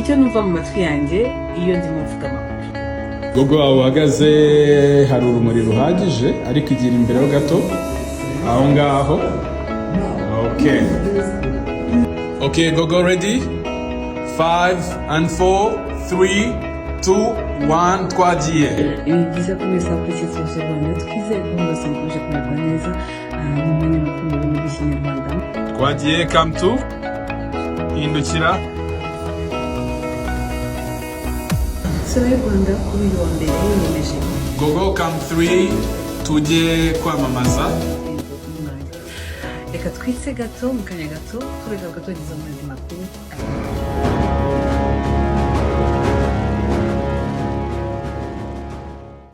Icyo numva mu matwi yanjye iyo ndimo mvuga amakuru. Gogo, aho uhagaze hari urumuri ruhagije, ariko igira imbere ho gato aho ngaho. Okay, Gogo, ready? 5 and 4, 3, 2, 1, twagiye. Ibi byiza ko mwese wakurikiye Televiziyo Rwanda. Twizere ko mwese mukomeje kumererwa neza mu mwanya makuru mu rurimi rw'Ikinyarwanda. Twagiye, cam 2, hindukira. Sena y'u Rwanda kuri uyu wa mbere yemeje Gogo, cam 3, tujye kwamamaza. Reka twitse gato, mu kanya gato turegaruka tugeze mu yandi makuru.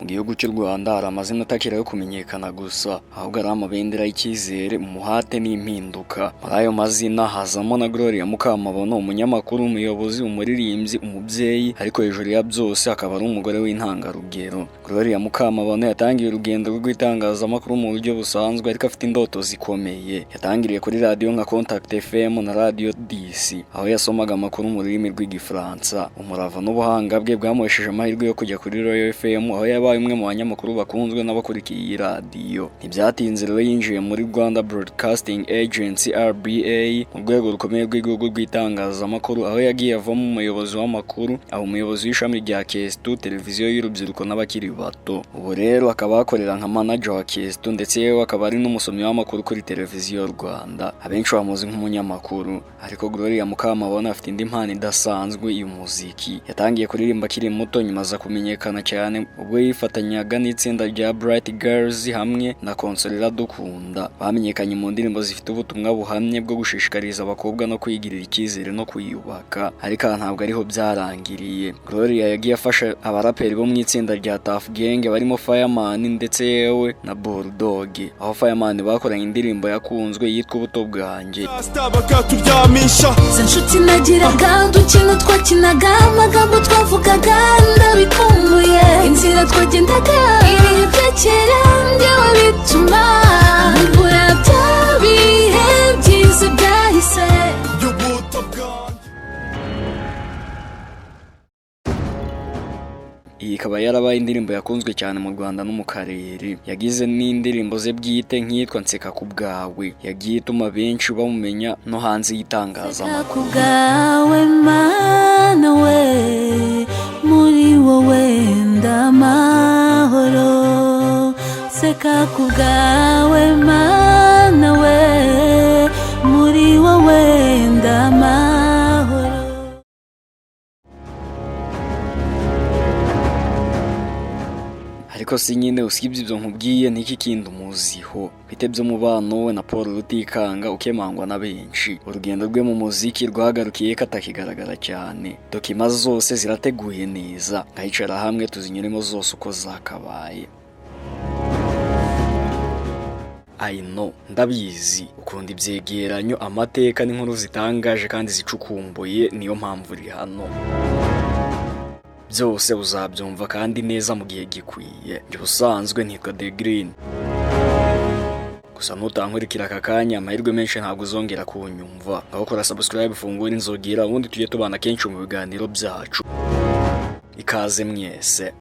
Mu gihugu cy'u Rwanda hari amazina atakiri ayo kumenyekana gusa, ahubwo ari amabendera y'icyizere, umuhate n'impinduka. Muri ayo mazina hazamo na Gloria Mukamabano, umunyamakuru, umuyobozi, umuririmbyi, umubyeyi, ariko hejuru ya byose akaba ari umugore w'intangarugero. Gloria Mukamabano yatangiye urugendo rw'itangazamakuru mu buryo busanzwe, ariko afite indoto zikomeye. Yatangiriye kuri radiyo nka Contact FM na Radiyo DC, aho yasomaga amakuru mu rurimi rw'Igifaransa. Umurava n'ubuhanga bwe bwamuhesheje amahirwe yo kujya kuri Royal FM, aho yabaye umwe mu banyamakuru bakunzwe n'abakurikiye iyi radiyo. Ntibyatinze rero yinjiye muri Rwanda Broadcasting Agency, RBA, mu rwego rukomeye rw'igihugu rw'itangazamakuru, aho yagiye avamo umuyobozi w'amakuru, aba umuyobozi w'ishami rya KS2, televiziyo y'urubyiruko n'abakiri bato. Ubu rero akaba akorera nka manager wa KS2, ndetse yewe akaba ari n'umusomyi w'amakuru kuri Televiziyo Rwanda. Abenshi bamuzi nk'umunyamakuru, ariko Gloria Mukamabano afite indi mpano idasanzwe y'umuziki. Yatangiye kuririmba akiri muto, nyuma aza kumenyekana cyane ubwo yifatanyaga n'itsinda rya Bright Girls hamwe na Consolera Dukunda. Bamenyekanye mu ndirimbo zifite ubutumwa buhamye bwo gushishikariza abakobwa no kwigirira icyizere no kwiyubaka. Ariko aha ntabwo ariho byarangiriye. Gloria yagiye afasha abaraperi bo mu itsinda rya Tuff Gang barimo Fireman ndetse yewe na Bulldog, aho Fireman bakoranye indirimbo yakunzwe yitwa Ubuto Bwanjye. Sita bakaturyamisha. Izo nshuti nagiraga, udukino twakinaga, amagambo twavugaga, ndabikumbuye. Inzira twagendaga, ibihe bya kera, njyewe bituma nkumbura bya bihe byiza byahise. Y'ubuto bwanjye. Iyi ikaba yarabaye indirimbo yakunzwe cyane mu Rwanda no mu karere. Yagize n'indirimbo ze bwite nk'iyitwa Nseka ku bwawe, yagiye ituma benshi bamumenya no hanze y'itangazamakuru. Ku bwawe Mana we, muri wowe ndamahoro. Seka ku bwawe Mana we, muri wowe ndamahoro. Ariko si nyine, usibye ibyo nkubwiye, niki kindi umuziho? Bite by'umubano we na Paul Rutikanga ukemangwa na benshi? Urugendo rwe mu muziki rwagarukiye ko atakigaragara cyane. Dokima zose zirateguye neza, nkayicara hamwe tuzinyuremo zose uko zakabaye. I know, ndabizi ukunda ibyegeranyo, amateka n'inkuru zitangaje kandi zicukumbuye, niyo mpamvu uri hano. Byose uzabyumva kandi neza mu gihe gikwiye. Njye ubusanzwe nitwa The Green, gusa nutankurikira aka kanya, amahirwe menshi ntabwo uzongera kunyumva. Ngaho kora subscribe, ufungure inzogera, ubundi tujye tubana kenshi mu biganiro byacu. Ikaze mwese.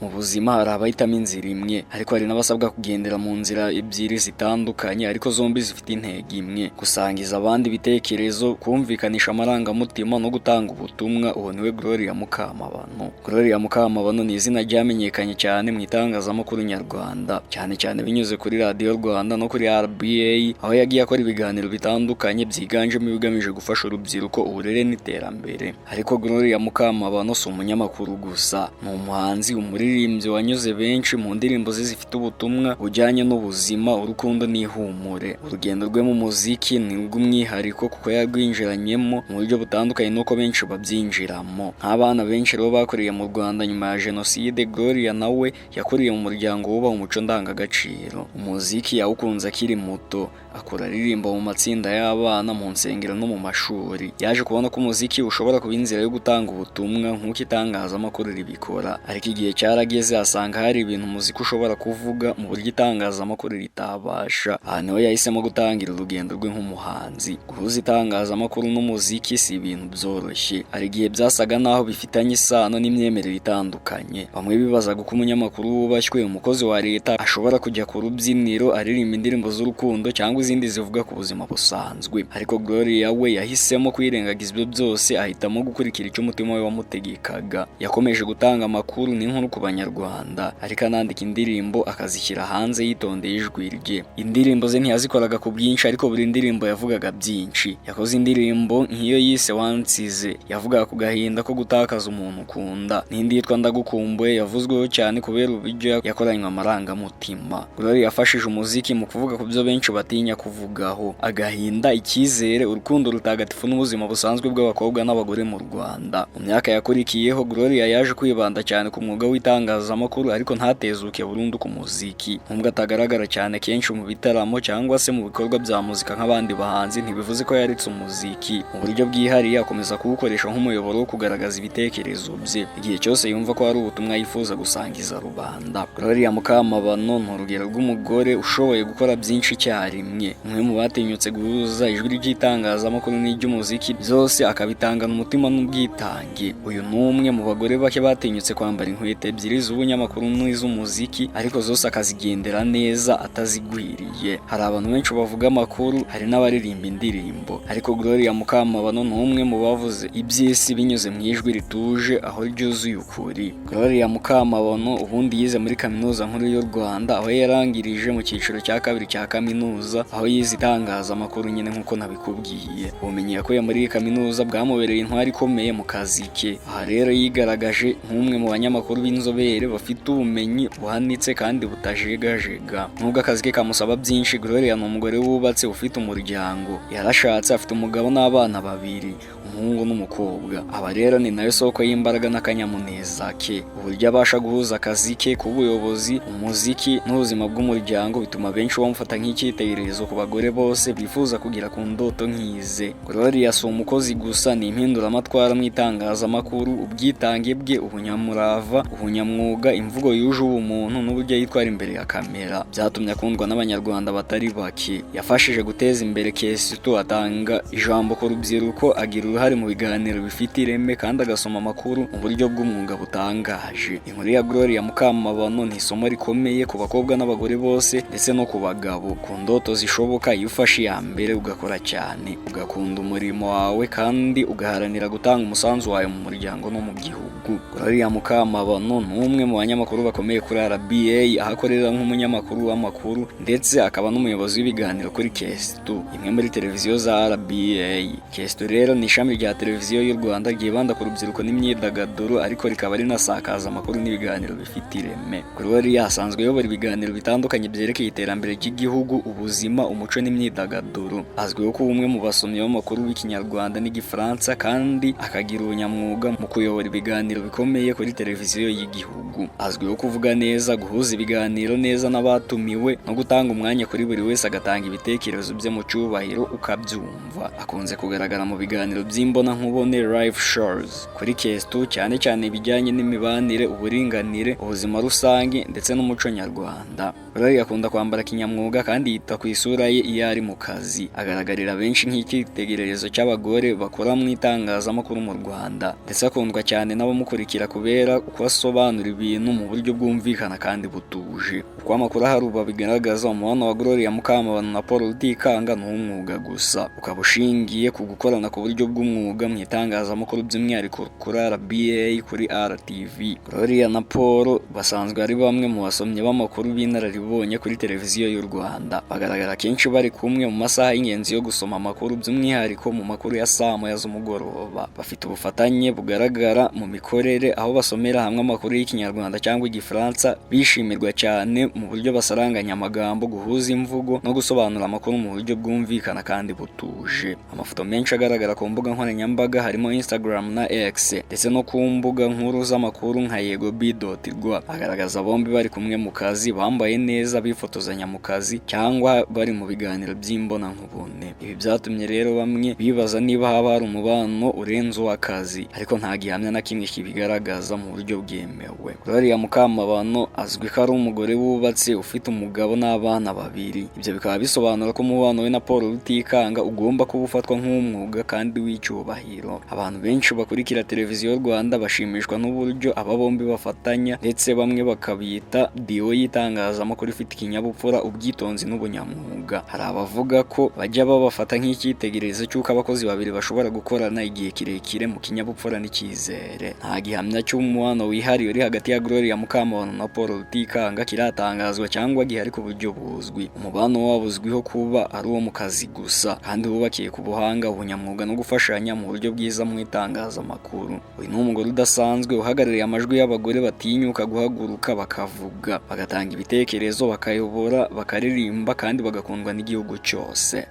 Mu buzima hari abahitamo inzira imwe, ariko hari n'abasabwa kugendera mu nzira ebyiri zitandukanye, ariko zombi zifite intego imwe: gusangiza abandi ibitekerezo, kumvikanisha amarangamutima no gutanga ubutumwa. Uwo niwe Gloria Mukamabano. Gloria Mukamabano ni izina ryamenyekanye cyane mu itangazamakuru nyarwanda, cyane cyane binyuze kuri Radiyo Rwanda no kuri RBA, aho yagiye akora ibiganiro bitandukanye byiganjemo ibigamije gufasha urubyiruko, uburere n'iterambere. Ariko Gloria Mukamabano si umunyamakuru gusa, ni umuhanzi, umuririmbyi wanyuze benshi mu ndirimbo ze zifite ubutumwa bujyanye n'ubuzima, urukundo n'ihumure. Urugendo rwe mu muziki ni urw'umwihariko kuko yarwinjiranyemo mu buryo butandukanye n'uko benshi babyinjiramo. Nk'abana benshi rero bakuriye mu Rwanda nyuma ya Jenoside, Gloria nawe yakuriye mu muryango wubaha umuco ndangagaciro. Umuziki yawukunze akiri muto, Akura aririmba mu matsinda y'abana, mu nsengero no mu mashuri. Yaje kubona ko umuziki ushobora kuba inzira yo gutanga ubutumwa nk'uko itangazamakuru ribikora. Ariko igihe cyarageze asanga hari ibintu umuziki ushobora kuvuga mu buryo itangazamakuru ritabasha. Aha niho yahisemo gutangira urugendo rwe nk'umuhanzi. Guhuza itangazamakuru n'umuziki si ibintu byoroshye. Hari igihe byasaga naho bifitanye isano n'imyemerere itandukanye. Bamwe bibazaga uko umunyamakuru wubashywe, umukozi wa leta, ashobora kujya ku rubyiniro aririmba indirimbo z'urukundo cyangwa izindi zivuga ku buzima busanzwe. Ariko Gloria we yahisemo kwirengagiza ibyo byose, ahitamo gukurikira icyo umutima we wamutegekaga. Yakomeje gutanga amakuru n'inkuru ku Banyarwanda, ariko anandika indirimbo akazishyira hanze yitondeye ijwi rye. Indirimbo ze ntiyazikoraga ku bwinshi, ariko buri ndirimbo yavugaga byinshi. Yakoze indirimbo nk'iyo yise "Wansize", yavugaga ku gahinda ko gutakaza umuntu ukunda, n'indi yitwa "Ndagukumbuye" yavuzweho cyane kubera uburyo yakoranywe amarangamutima. Gloria yafashije umuziki mu kuvuga ku byo benshi batinya kuvugaho: agahinda, icyizere, urukundo rutagatifu n'ubuzima busanzwe bw'abakobwa n'abagore mu Rwanda. Mu myaka yakurikiyeho, Gloria yaje kwibanda cyane ku mwuga w'itangazamakuru, ariko ntatezuke burundu ku muziki. Nubwo atagaragara cyane kenshi mu bitaramo cyangwa se mu bikorwa bya muzika nk'abandi bahanzi, ntibivuze ko yaretse umuziki. Mu buryo bwihariye, akomeza kuwukoresha nk'umuyoboro wo kugaragaza ibitekerezo bye igihe cyose yumva ko hari ubutumwa yifuza gusangiza rubanda. Gloria Mukamabano ni urugero rw'umugore ushoboye gukora byinshi icyarimwe, umwe mu batinyutse guhuza ijwi ry'itangazamakuru n'iry'umuziki, byose akabitangana umutima n'ubwitange. Uyu ni umwe mu bagore bake batinyutse kwambara inkweto ebyiri, z'ubunyamakuru n'iz'umuziki, ariko zose akazigendera neza atazigwiriye. Hari abantu benshi bavuga amakuru, hari n'abaririmba indirimbo, ariko Gloria Mukamabano ni umwe mu bavuze iby'isi binyuze mu ijwi rituje aho ryuzuye ukuri. Gloria Mukamabano ubundi yize muri Kaminuza Nkuru y'u Rwanda, aho yarangirije mu cyiciro cya kabiri cya kaminuza, aho yize itangazamakuru nyine nk'uko nabikubwiye. Ubumenyi yakuye muri iyi kaminuza bwamubereye intwari ikomeye mu kazi ke. Aha rero yigaragaje nk'umwe mu banyamakuru b'inzobere bafite ubumenyi buhanitse kandi butajegajega. Nubwo akazi ke kamusaba byinshi, Gloria ni umugore wubatse ufite umuryango. Yarashatse, afite umugabo n'abana babiri, umuhungu n'umukobwa. Aba rero ni nayo soko y'imbaraga n'akanyamuneza ke. Uburyo abasha guhuza akazi ke k'ubuyobozi, umuziki n'ubuzima bw'umuryango bituma benshi bamufata nk'icyitegererezo ku bagore bose bifuza kugera ku ndoto nk'ize. Gloria si umukozi gusa, ni impinduramatwara mu itangazamakuru. Ubwitange bwe, ubunyamurava, ubunyamwuga, imvugo yuje ubumuntu n'uburyo yitwara imbere ya kamera byatumye akundwa n'Abanyarwanda batari bake. Yafashije guteza imbere KS2, atanga ijambo ku rubyiruko, agira uruhare mu biganiro bifite ireme kandi agasoma amakuru mu buryo bw'umwuga butangaje. Inkuru ya Gloria Mukamabano ni isomo rikomeye ku bakobwa n'abagore bose, ndetse no ku bagabo, ku ndoto zishoboka iyo ufashe iya mbere, ugakora cyane, ugakunda umurimo wawe kandi ugaharanira gutanga umusanzu wawe mu muryango no mu gihugu. Gloria Mukamabano ni umwe mu banyamakuru bakomeye kuri RBA, aho akorera nk'umunyamakuru w'amakuru ndetse akaba n'umuyobozi w'ibiganiro kuri KS2, imwe muri televiziyo za RBA. KS2 rero ni ishami rya televiziyo y'u Rwanda ryibanda ku rubyiruko n'imyidagaduro, ariko rikaba rinasakaza amakuru n'ibiganiro bifite ireme. Gloria asanzwe ayobora ibiganiro bitandukanye byerekeye iterambere ry'igihugu, ubuzima, umuco n'imyidagaduro. Azwiho kuba umwe mu basomyi b'amakuru b'Ikinyarwanda n'Igifaransa, kandi akagira ubunyamwuga mu kuyobora ibiganiro bikomeye kuri televiziyo y'igihugu. Azwiho kuvuga neza, guhuza ibiganiro neza n'abatumiwe no gutanga umwanya kuri buri wese agatanga ibitekerezo bye mu cyubahiro ukabyumva. Akunze kugaragara mu biganiro by'imbonankubone, live shows, kuri KS2, cyane cyane ibijyanye n'imibanire, uburinganire, ubuzima rusange ndetse n'umuco nyarwanda. Gloria akunda kwambara kinyamwuga kandi yita ku isura ye iyo ari mu kazi. Agaragarira benshi nk'icyitegererezo cy'abagore bakora mu itangazamakuru mu Rwanda, ndetse akundwa cyane n'abamukurikira kubera uko asobanura ibintu mu buryo bwumvikana kandi butuje. Uko amakuru ahari ubu abigaragaza, umubano wa Gloria Mukamabano na Paul Rutikanga ni uw'umwuga gusa, ukaba ushingiye ku gukorana ku buryo bw'umwuga mu itangazamakuru, by'umwihariko kuri RBA kuri RTV. Gloria na Paul basanzwe ari bamwe mu basomyi b'amakuru b'inararibonye kuri televiziyo y'u Rwanda. Bagaragara kenshi bari kumwe mu masaha y'ingenzi yo gusoma amakuru, by'umwihariko mu makuru ya saa moya z'umugoroba. Bafite ubufatanye bugaragara mu mikorere, aho basomera hamwe amakuru y'Ikinyarwanda cyangwa Igifaransa. Bishimirwa cyane mu buryo basaranganya amagambo, guhuza imvugo no gusobanura amakuru mu buryo bwumvikana kandi butuje. Amafoto menshi agaragara ku mbuga nkoranyambaga, harimo Instagram na X, ndetse no ku mbuga nkuru z'amakuru nka yegob.rw, agaragaza bombi bari kumwe mu kazi, bambaye neza, bifotozanya mu kazi cyangwa bari. bari mu biganiro by'imbonankubone. Ibi byatumye rero bamwe bibaza niba haba hari umubano urenze uw'akazi, ariko nta gihamya na kimwe kibigaragaza mu buryo bwemewe. Gloria Mukamabano azwi ko ari umugore wubatse, ufite umugabo n'abana babiri. Ibyo bikaba bisobanura ko umubano we na Paul Rutikanga ugomba kuba ufatwa nk'umwuga kandi w'icyubahiro. Abantu benshi bakurikira Televiziyo Rwanda bashimishwa n'uburyo aba bombi bafatanya, ndetse bamwe bakabita duo y'itangazamakuru ifite ikinyabupfura, ubwitonzi n'ubunyamwuga. Hari abavuga ko bajya babafata nk'icyitegererezo cy'uko abakozi babiri bashobora gukorana igihe kirekire mu kinyabupfura n'icyizere. Nta gihamya cy'umubano wihariye uri hagati ya Gloria Mukamabano na Paul Rutikanga kiratangazwa cyangwa gihari ku buryo buzwi. Umubano wabo uzwiho kuba ari uwo mu kazi gusa, kandi wubakiye ku buhanga, ubunyamwuga no gufashanya mu buryo bwiza mu itangazamakuru. Uyu ni umugore udasanzwe uhagarariye amajwi y'abagore batinyuka guhaguruka, bakavuga, bagatanga ibitekerezo, bakayobora, bakaririmba kandi bagakundwa n'igihugu cyose.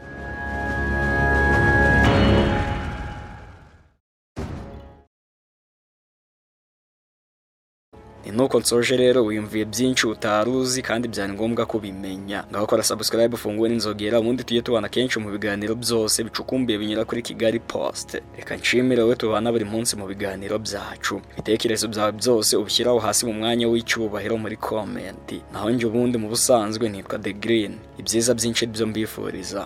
Ni nuko nsoje rero, wiyumviye byinshi utari uzi kandi byari ngombwa kubimenya. Ngaho kora subscribe, ufungure n'inzogera, ubundi tujye tubana kenshi mu biganiro byose bicukumbuye binyura kuri Kigali Post. Reka nshimire wowe tubana buri munsi mu biganiro byacu. Ibitekerezo byawe byose ubishyiraho hasi mu mwanya w'icyubahiro muri comment. Naho njye ubundi mu busanzwe nitwa The Green. Ibyiza byinshi byo mbifuriza.